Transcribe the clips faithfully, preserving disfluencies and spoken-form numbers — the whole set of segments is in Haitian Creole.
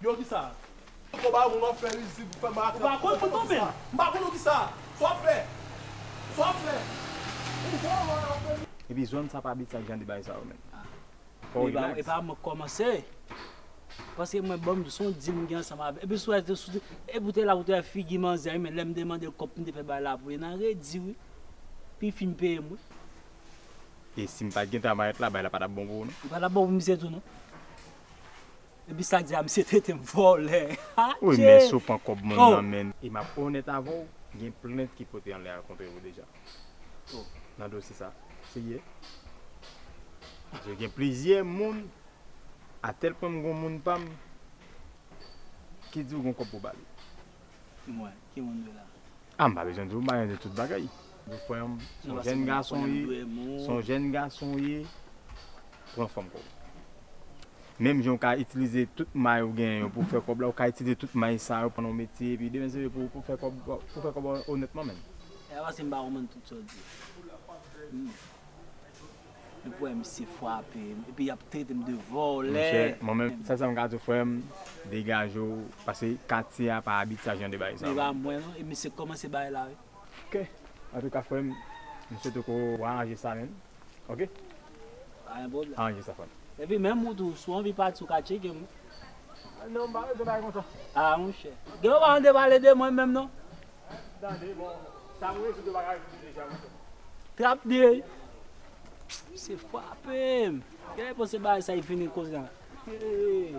Yo kisa? Ou ba moun ap fè rizib, ou fè makak. Ou pa konn mwen non, men. M pa konn ou kisa. Sa w ap fè? Sa w ap fè? Ou fè w ap fè. Epi zòn sa pa abitye ak jan de bagay sa yo, men. Fò w rilaks. E pa mwen k kòmanse. Paske mwen, ban m di, se yon dil m gen ansanm avè l. Epi sou, sou, epi w te la, w te wè figi manzè, men lè m te mande l kòb pou m te fè bagay la pou li, nan redi, wi. Pi fin peye m, wi. E si m pa t gentan mayèt la, bagay la pa t ap bon pou ou, non? Li pa t ap bon pou misye tou, non. Epi sa k di a, misye trete m vòlè. Wi, men si w pran kòb moun nan, men. E m ap onèt avè w, gen plent ki pote anlè a kont ou deja. Nan dosye sa. Serye. Paske gen plizyè moun, atèl pwen m gen yon moun pa m ki di w gen yon kòb pou w ba li. Mwen, ki moun de la? A, m pa bezwen di w, m pa bezwen di tout bagay. Frè m, se yon jèn gason w ye, se yon jèn gason w ye, pran fanm kò w. Menm jan w ka itilize tout may ou genyen yo pou w fè kòb la, ou ka itilize tout may sa yo pran nan yon metye, epi demen se pou, pou fè kòb, pou fè kòb onètman menm. E pa paske m pa konprann tout sa w di. Hmm. Epi w wè misye frape m, epi y ap trete m de vòlè. Monchè, mwen menm, sèl sa m ka di w, frè m, degaje w, paske katye a pa abitye a jan de bagay sa yo. E pa mwen non, e misye k kòmanse bagay la, wi. Ok. Antouka, frè m, m swete ke w aranje sa menm. Ok? Pa gen pwoblèm. Aranje sa, frè m. Epi menm ou tou, si w anvi pati, ou ka tcheke m. Non, m pa bezwen bagay konsa. A, monchè. Gen yon pa tande pale de mwen menm, non? Tande, bon, sa m rezoud yo pa ka rezoud deja, monchè. Trap de. Se frape m. Gen lè panse bagay sa e fini konsa. Hey.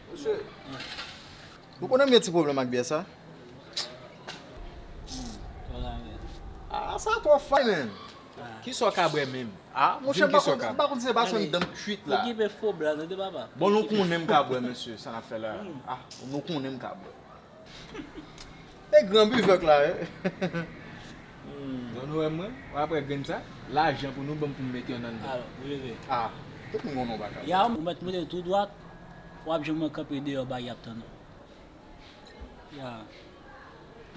Mesye, nou konnen m gen ti pwoblèm ak byè sa? Ah, sa twò fay, man. Kisa w ka bwè menm? Ah, monchè, m pa konn, m pa konn si se paske m dan m kuit la. Okipe fo blan, tande papa. Bon, nou konnen m ka bwè, mesye, sa n ap fè la. Ah, nou konnen m ka bwè. E gran bivèk la, wi. Hmm. Donn ou wè mwen, w ap wè grenn sa, lajan pou nou ban m pou m mete anndan. Alò, leve. Ah, tout moun konnen w pa ka. Ya, ou mèt moute tou dwat, w ap jwenn mwen kanpe deyò bay y ap tann ou. Ya.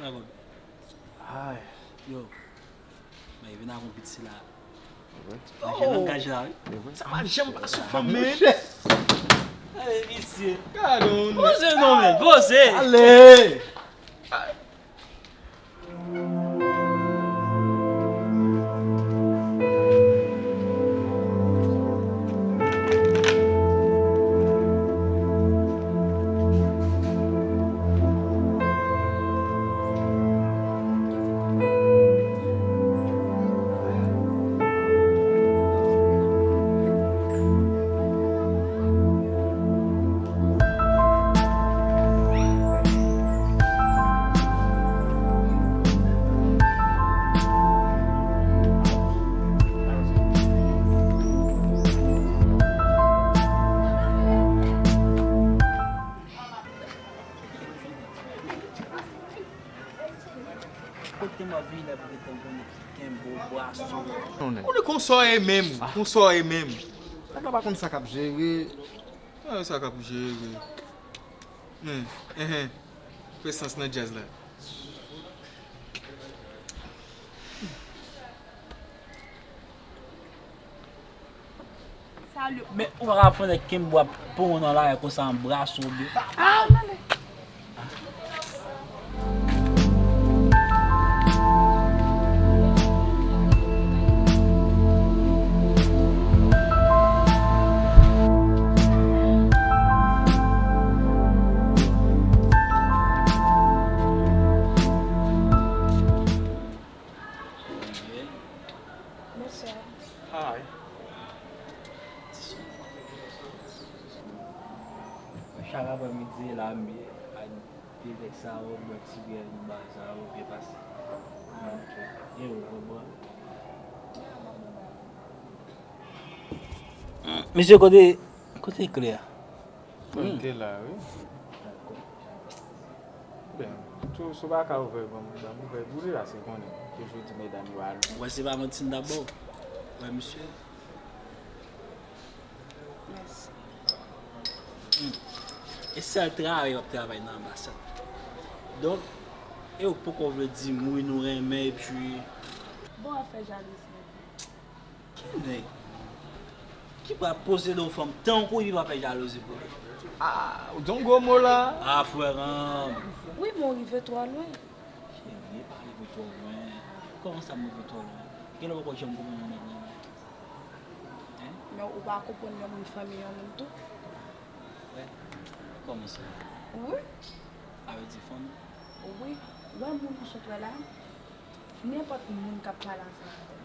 Dakò. Ay. Yo. Men vin ak yon piti la. Manje langaj la, wi. Sa pa janm pa sou fanm, men. Ale, visye. Gade yon nèg. Poze non, men. Poze. Ale. Ah, Kote m ap vini la pou te konn konnen ki kenbe w, bwason. Ou li konsa w ye menm, konsa w ye menm. Nèg la pa konn sa k ap jere. Ah, sa k ap jere. Men, enhen. Presans nan djaz la. Salye, men ou pa ka fè nèg kenbe w ap pran w nan lari konsa, anbrase w byen. Ah, tande. Mesye. Hi. Chak aprè midi la, m ak de nèg sa yo, bwè ti byè, nou bay sa yo, byen pase. E ou, konprann? Mesye, kote, kote kle a? Mwen te la, wi. Ben, tou, si w pa ka ouvè, ban m, ban m ouvè pou li la, se konnen. Toujou di medam yo al. Wè, se pa manti m t ap ba w. Wè, misye. Mèsi. Hmm. E sèl travay w ap travay nan anbasad. Donk, e w poko vle di m wi nou renmen epi. Bon, afè jalouzi. Ki nèg ki pral posede yon fanm tankou w epi pa fè jalouzi pou li? Ah, ou di yon gwo mo la. Ah, frè m. Wi, men w rive twò lwen. Cheri, pa rive twò lwen. Kòman sa m rive twò lwen? Genlè w poko janm konprann yon nèg renmen. Hein? Men ou pa konprann yon moun fanmi yon moun tou. Wè, kòman sa? Wi. Sa vle di fanmi? Wi. Wè moun ou sot wè la? Nenpòt moun k ap pale ansanm avè m,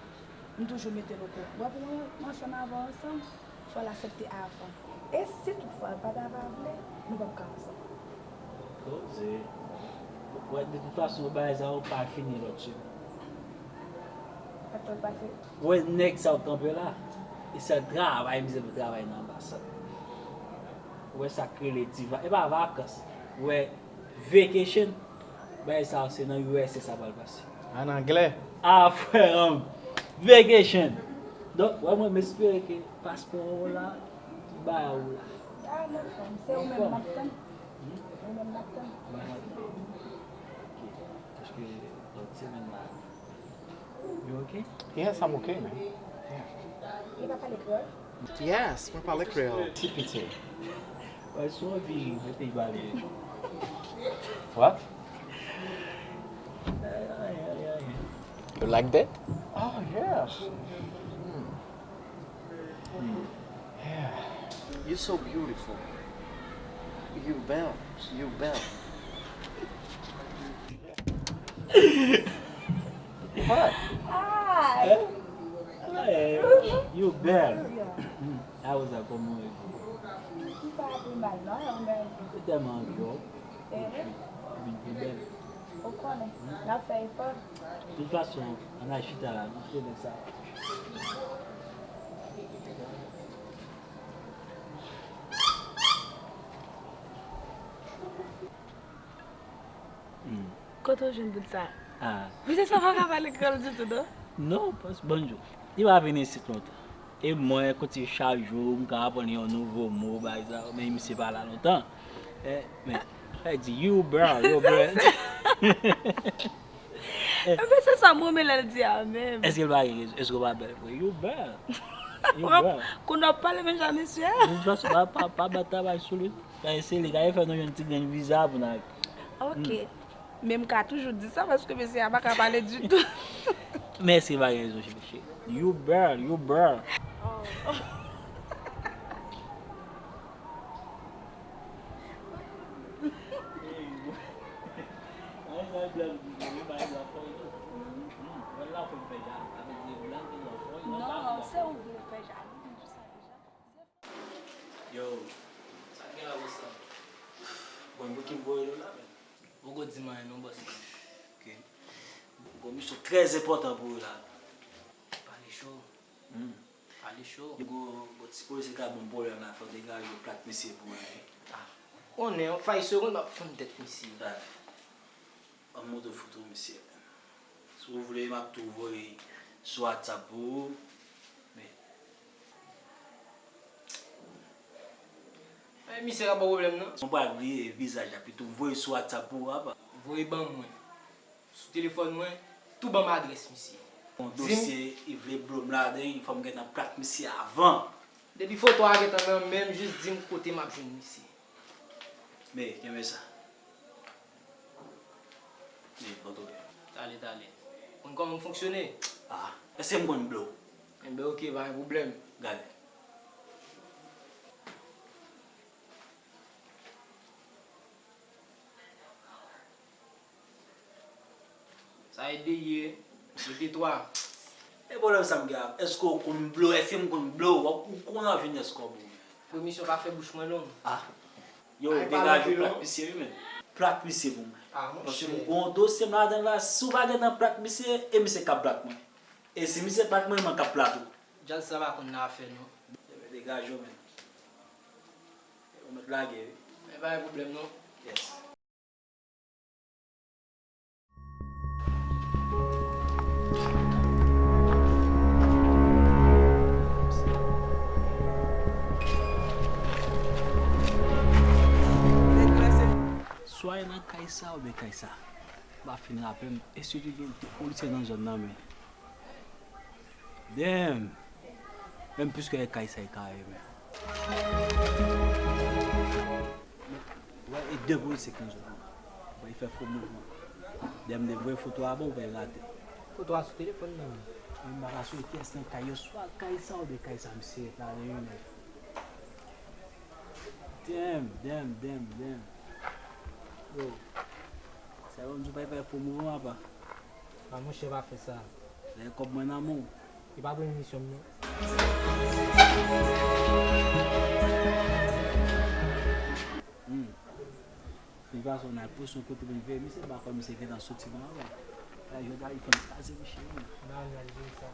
m toujou mete l okouran. Wè, pou mwen, mwen ansanm avè w ansanm, fò l aksepte avan. E si toutfwa l pa ta va vle, nou p ap ka ansanm. Koze. Wè, de tout fason, bagay sa yo pa fini lòt semèn. Sa k pral pase? Wè, nèg sa yo kanpe la, e sèl travay misye pou travay nan anbasad. Wè, sa k rele ti va-, e pa vakans. Wè, vacation. Bagay sa yo, se nan U S A sa pral pase. An anglè. Ah, frè m. Vacation. Donk, wè, mwen, m espere ke paspò w la, m ba ou la. Ah, non, frè m, se ou menm m ap tann. Hmm? Ou menm m ap tann. Mwen, mwen, ok. Paske lòt semèn la, you okay? Yes, I'm okay, man. Yeah. Li pa pale kreyòl? Yes, mwen pale kreyòl. Ti piti. Wè, si w anvi rete pale. What? Anyen, anyen, anyen. You like that? Oh, yes. Mm. Mm. Yeah. You're so beautiful. You belle. You belle. What? Hi. Eh? Hey, you belle. Yeah. Mm. How was that? Kòman w ye? M pa pi mal non, men. Ou tèlman anvi w. Eh. Ou vin pi bèl. Ou konnen, n ap fè efò. De tout fason, ann al chita la, nou konnen sa. Hmm. Kote w jwenn bout sa? Ah. Misye sa pa ka pale kreyòl ditou, non? Non, pas, bonjou. Li pa vin isit lontan. E mwen, kote chak jou, m ka aprann yon nouvo mo, bagay sa, men misye pa la lontan. Eh, men, sa di, you bro, yo bro. Ebyen, se sa m renmen lè l di a menm. Èske l pa gen rezon? Èske w pa bèl vre? You bro. You bro. Kounye w ap pale menm jan misye. De tout fason, pa, pa, pa bat travay sou li. Gade, se li, gade fè nou jwenn ti grenn viza pou n al. Ok. Hmm. Men m ka toujou di sa paske mesye a pa ka pale ditou. Men èske pa gen rezon, cheri, cheri? You bro, you bro. Oh. Non, se ou vle fè jalou, m di sa deja. Yo, sa gen la konsa? Bon, pou ki m voye nou la menm? Poko di m anyen non, bòs. Ok. Gon misyon trè enpòtan pou ou la. Pale cho. Hmm. Pale cho. Gon, gon ti polisye k ap ban m pwoblèm la, fò w degaje w plat misye pou mwen. Ah. Konnen, yon fay segonn, m ap fann tèt misye. Ah. Ban m montre w foto misye. Si w vle, m ap tou voye sou WhatsApp pou ou. Men, Ay, misye ka ba w pwoblèm, non. Mwen pral bliye vizaj la, pito m voye sou WhatsApp pou ou, apa. Voye ban mwen. Sou telefòn mwen, tou ban m adrès misye. Yon dosye, li vle blo m ladan, fò m gentan plak misye avan. Depi foto a gentan nan men m, jis di m kote m ap jwenn misye. Men, kenbe sa. Men, bon twouve. Tale, tale. Konn kòman m fonksyone? Ah, èske m konn blo w? Enben, oke, pa gen pwoblèm. Gade. Sa e de ye, mete twa. E pwoblèm sa m gen ak, èske w konn blo, èske m konn blo, w ap, ou konn anvi nès kòb ou. Pou misyon pa fè bouch mwen long. Ah. Yo, degaje w, plak misye wi, men. Plak misye pou mwen. Ah, monchè. Paske m gon dosye m ladan la, si w pa gentan plak misye, e misye k ap plak mwen. E si misye plak mwen, mwen k ap plak ou. Djaz sa pa konn nan afè, non. Degaje w, men. Ou mèt lage, wi. Men pa gen pwoblèm, non. Yes. Swa e nan kay sa oubyen kay sa. M pa fin raple m, e sitou gen de polisye nan zòn nan, men. Damn! Menm plis ke kay sa e kare, men. Wè, e de polisye k nan zòn nan. Wè, e fè fo mouvman. Damn, de voye foto a ban w, wè, rate. Foto a sou telefòn nan, men. Mwen pa ka sou kiyès nan kay yo, swa kay sa oubyen kay sa misye ret la, de yon nèg. Damn, damn, damn, damn. Yo. Sa yo, m di w pa fè fo mouvman, apa. A monchè, pa fè sa. Lè kòb mwen nan men w. E pa premye misyon m, non. Hmm. De tout fason, n al pouse yon kout men veye misye, m pa kwè misye gentan soti nan anba. Lè jodi a, li fè m kraze misye, wi. N al, n al jere sa.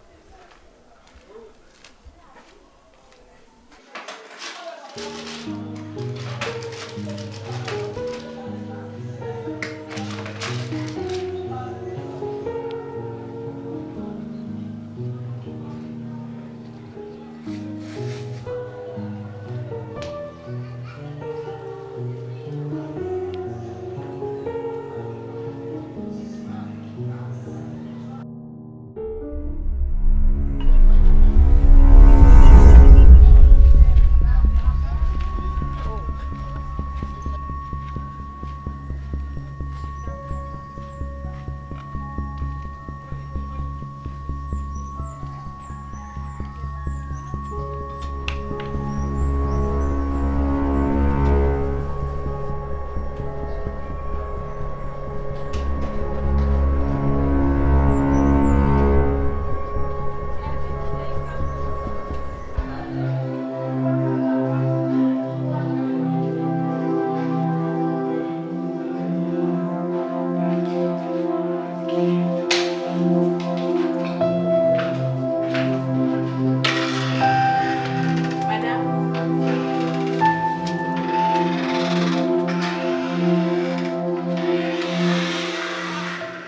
Madanm.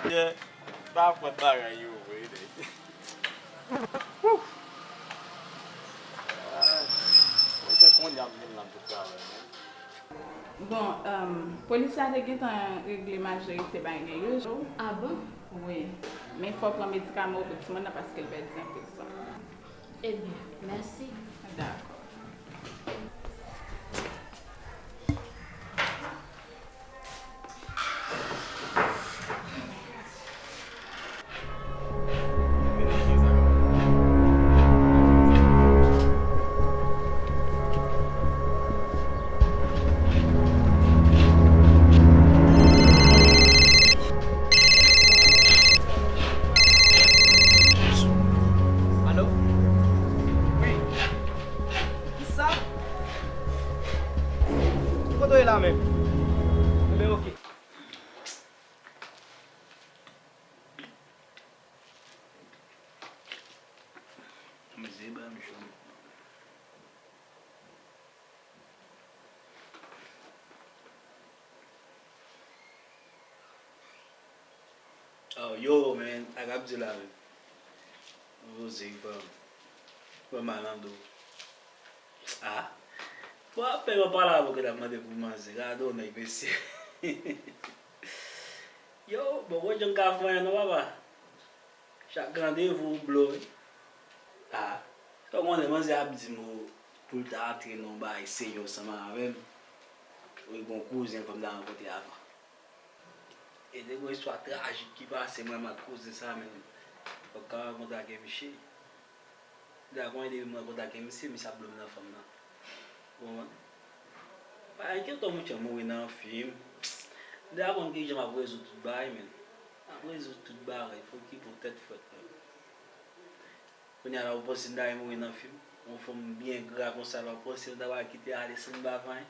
Yeah, pa pran bagay yo vre, nèg. Ay, mwen se kounye a m vin la pou travay, men. Bon, um, polis la te gentan regle majorite bagay yo. Ah bon? Wi. Men fò w pran medikaman w pou timoun nan paske l pèdi anpil san. Ebyen, mèsi. Dakò. Alo? Wi. Kisa? Ki kote w ye la menm? Enben, oke. Mezye, ba m cho. Oh, yo, man, sa k ap di la menm? Poze, frè m. Fè mal nan do. Ah. Bon, apèn w ap pale avè w ke l ap mande pou manzè. Gade yon nèg, mesye. Yo, bon, wè jan m ka fè non, papa. Chak randevou ou blo, wi. Ah. Sa w konnen, manzè ap di m pou l ta antre nan yon bagay serye ansanm avè m. Wi, gon kouzen fò m ta rankontre avan. E te gon istwa trajik ki pase mwen ak kouzen sa, men fòk ka kontakte misye. Dakò, depi mwen kontakte misye, misye ap blo m nan fanm nan. Ou konprann? Pa enkyete w, monchè, mouri nan fim. M te aprann ki jan m ap rezoud tout bagay, men. M ap rezoud tout bagay, fò ki pou tèt frèt, men. Kounye a la, ou panse m ta mouri nan fim? Yon fanm byen gra konsa la, ou panse m ta pral kite ale san m pa fè anyen?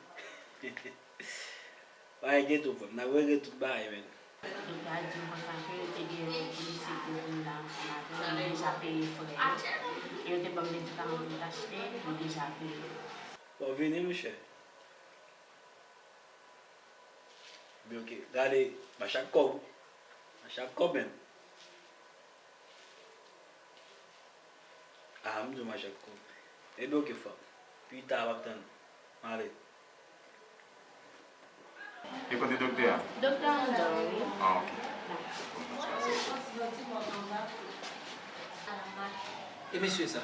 Pa enkyete w, frè m, n ap regle tout bagay, men. Doktè a di m konsa ke te gen yon polisye ki vin la ansanm avè m, li deja peye frè yo. E yo te ban m medikaman pou m t achte, li deja peye. Bon, vini, monchè. Ebyen, oke. Gade, mache ak kòb. Mache ak kòb menm. Ah, m di w mache ak kòb. Ebyen, oke, frè m. Pita, m ap tann ou. M ale. E kote doktè a? Doktè a anndan, wi. Ah, oke. E mesye sa?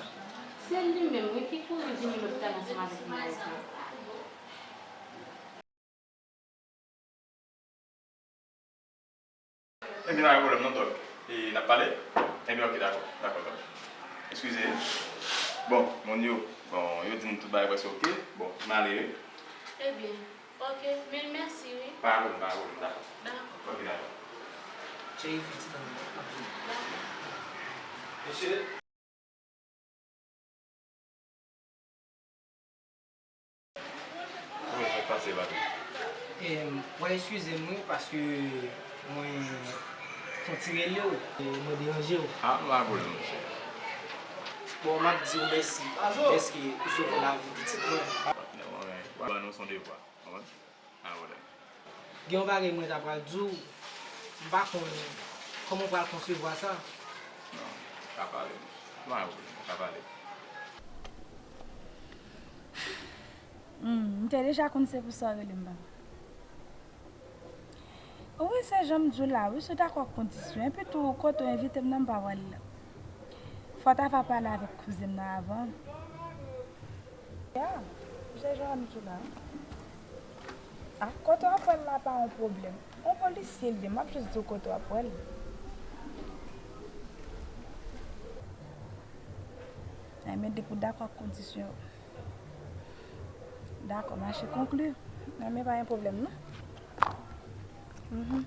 Se li menm, wi, ki kouri vini lopital ansanm avèk mwen. Ebyen, pa gen pwoblèm non, Dòk. E n ap pale? Ebyen, oke, dakò. Dakò, Dòk. Eskize. Bon, moun yo, bon, yo di m tout bagay prèske oke. Bon, m ale, wi. Ebyen, oke, mil mèsi, wi. Pa gen pwoblèm, pa gen pwoblèm, dakò. Dakò. Oke, dakò. Cheri, fè ti tan, m ap vini. Dakò. Mesye. Kòman sa k pase, patnè? Em, w a eskize m, wi, paske mwen fon ti rele w, e mwen deranje w. Ah, pa pwoblèm, monchè. Bon, m ap di w mèsi dèske ou sove lavi pitit mwen. Patnè, mwen, mwen ban nou son devwa. Konprann? Pa gen pwoblèm. Gen yon bagay mwen ta pral di w, m pa konn kòman w pral konsevwa sa. Non, ka pale. Pa gen pwoblèm, ka pale. Hmm, m te deja konn se pou sa w rele m, papa. Wi, se jan m di w la, wi, si w dakò ak kondisyon. Epi tou, kote w envite m nan, m pa pral la. Fò w ta va pale avèk kouzen m nan avan. Ya, se jan m di w la. A, kote w ap pral la pa yon pwoblèm. Yon polisye l ye, m ap jis di w kote w ap pral. Ay, men depi w dakò ak kondisyon yo. Dakò, mache konkli. Ay, men pa gen pwoblèm, non. Mhm.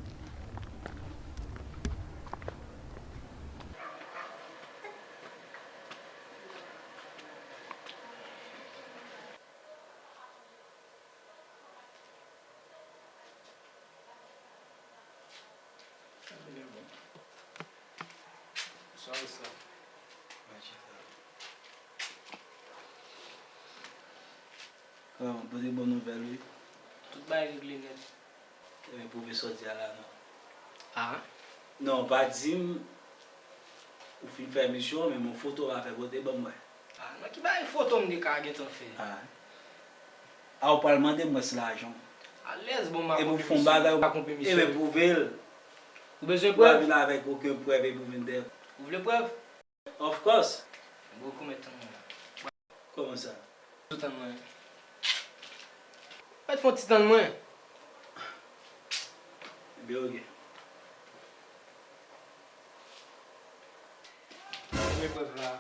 Kòman, pote bon nouvèl, wi. Tout bagay regle nèt. Ebyen, pwofesè di a la, non. Ah? Non, pa di m ou fin fè misyon, men yon foto w a fè pote ban m wè. Ah, nan ki bagay foto m te ka gentan fè? Ah. A, ou pral mande m rès lajan w. Alèz, bon, m a konpli misyon. Epi w fè yon bagay, ou pa konpli misyon. Ebyen, pwouve l. Ou bezwen prèv? Ou pa vin avèk okenn prèv epi w vin dèyè. Ou vle prèv? Of course. Bon, kòman tann mwen? Kòman sa? Tann mwen. Mèt fè yon ti tann mwen. Ebyen, oke. Ebyen, prèv la.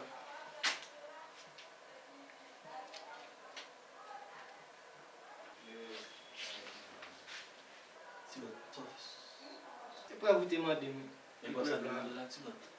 Ti lòt, tòf. Se prèv ou te mande m. E prèv sa te mande la, ti lòt.